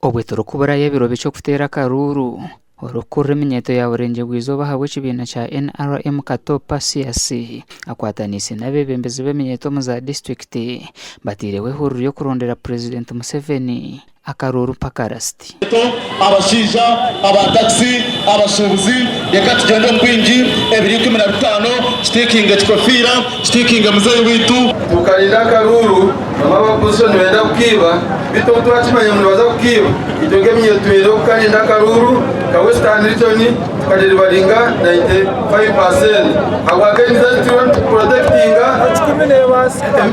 Obwe turikuburayo ebiro bikye okuteera akaruuru, orikukurira eminyeeto ya Burengyerwa-izooba ahabw'ekibiina kya NRM Kato Perseus akwataniise n'abeebembezi b'eminyeeto omu za disiturikiti bateireho ehururu y'okurondera Purezidenti Museveni akaruuru mpaka rasiti. Abashaija, aba takisi, abashuubuzi, reka tugyende omu bwingi, ebiri 15, kitiikinge ekikofiira, kitiikinge muzeeyi waitu. Tukarinda akaruuru, bamwe aba opposition nibenda kukiiba, beitu obu twakimanya ngu nibaza kukiiba, itwe nk'eminyeeto twine kukarinda akaruuru ka Western Region tukaderivaringa 95 per cent. Ahabwa gains ezi turiyo nituprotectinga,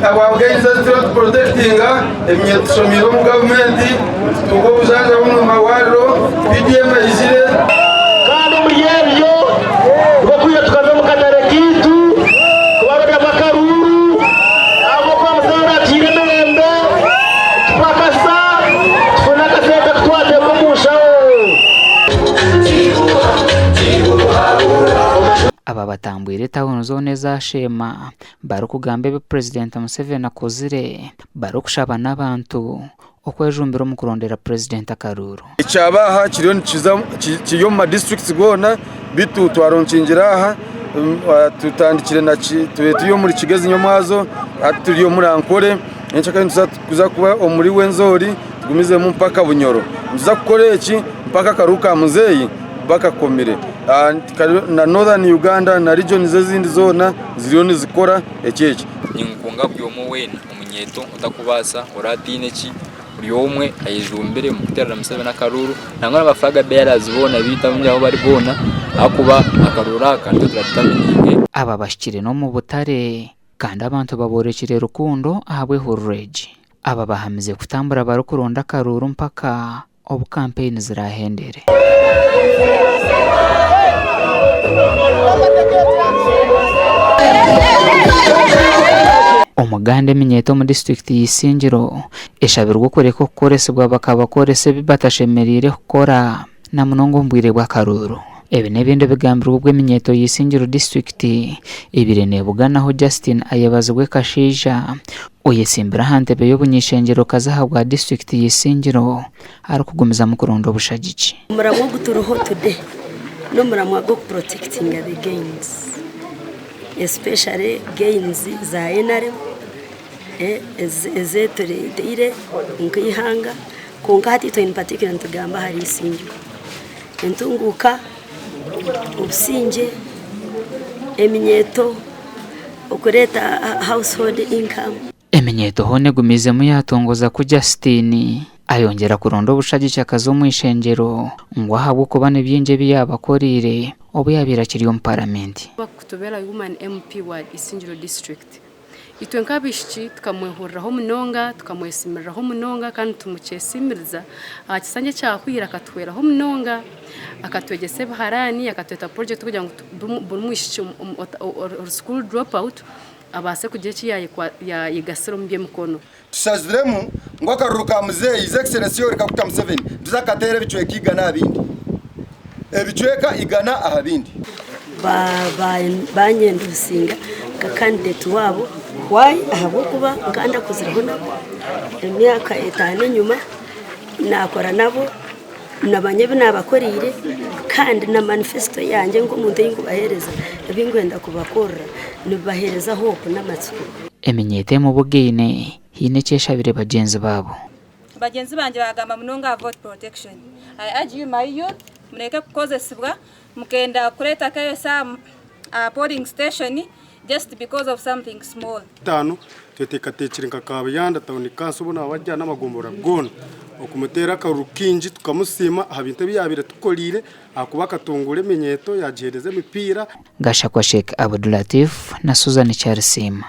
ahabwa gains ezi turiyo nituprotectinga, Eminyeeto tushomiire omu gavumenti, nitutunga obujanjabi omu marwariro, PDM eizire. Kandi omuri ebyo nibwo kwija tukaza omu katare kaitu kubaroreramu akaruuru ahabw'okuba muzeeyi atuhaire emirembe tupakasa tufune akasente aku twateeka omu nshaho. Aba batambwire etauni zoona eza Sheema barikugamba ebi Purezidenti Museveni akozire barikushaba n'abantu okwejumbira omu kurondera Purezidenti akaruuru. Ekyaba aha kiriyo nikiza kiri omu ma districts goona beitu twaronkingira aha tutandikire na tubaire turi omuri Kigezi nyomwazo hati turi omuri Ankole nyenkya nituza kuza kuba omuri Rwenzori tugumizemu mpaka Bunyoro. Nituza kukora eki mpaka akaruuru ka muzeeyi bakakomire. Na Northern Uganda na regions ezindi zoona ziriyo nizikora eki eki. Ninkunga buri omwe weena omunyeeto otakubaasa oratiine ki buri omwe ayejumbire omu kuteerera Museveni akaruuru nangwa na ba flag bearers boona beitu abu ahu bari boona ahakuba akaruuru aka nitwe turadetermininge. Aba bahikire n'omu butare kandi abantu baboorekire rukundo ahabw'ehururu egi. Aba bahamize kutambura barikuronda akaruuru mpaka obu kampeyini ziraahendere. Omuganda eminyeeto omu disiturikiti ya Isingiro eshabirwe okureka okukoresibwa bakabakoresa ebi batashemereire kukora na munonga omu bwire bw'akaruuru. Ebi n'ebindi bigambirwe obu eminyeeto ya Isingiro disiturikiti ebaire neebuganaho Justine Ayebazibwe Kashaija oyetsimbire aha ntebe y'obuny'eishengyero-kazi ahabwa disiturikiti ya Isingiro arikugumizamu kuronda obushagiki. Omuramwa ogu turiho today n'omuramwa gw'okuprotectinga the gains especially gains za NRM ezetureteire nk'eihanga kwonka hati itwe in particular nitugamba ahari Isingiro. Entunguuka, obusingye, eminyeeto, okureeta household income. Eminyeeto hoona egumiizemu yaatongoza ku Justine ayongyera kuronda obushagiki akaza omu ishengyero ngu ahabw'okuba ni bingi ebi yaabakoreire obu yaabaire akiri omu paramenti. Kutubera Woman MP wa Isingiro District. Itwe nk'abaishiki tukamwehuriraho munonga, tukamwesiimiriraho munonga kandi tumukyesiimiriza. Aha kisanja ekyahweire akatuhweraho munonga, akatwegyesa ebiharaani, akatweta purojekiti kugira ngu buri mwishiki ori school drop out abaase kugira eki yaayegasira omu by'emikono. Tushaziremu ngu akaruru ka muzeeyi His Excellency Yoweri Kaguta Museveni nituza kukateera ebicweka igana aha bindi. Ebicweka igana aha bindi. Banyendosinga nka candidate waabo. Why? Ahabw'okuba nkaba ndakuzireho nabo emyaka etaano enyima, naakora nabo, nabanya ebi naabakoreire kandi na manifesito yangye nk'omuntu ei nkubaheereza, ebi nkwenda kubakorera nibibaheereza hope n'amatsiko. Eminyeeto emubugaine haine eki eshabire bagyenzi baabo. Bagyenzi bangye baagamba munonga aha vote protection. I urge you my youth mureke kukozesibwa mukenda kureeta chaos aha polling station just because of something small. Etaano, Tweteekateekire nka Kabuyanda Town Council boona abari aha n'amagombolola goona okumuteera akaruru kaingi tukamusiima aha bintu ebi yaabaire atukoreire ahakuba akatunguura eminyeeto yaagiheereza emipiira. Gashakwa Sheikh Abdulatif na Susan Kyarisiima.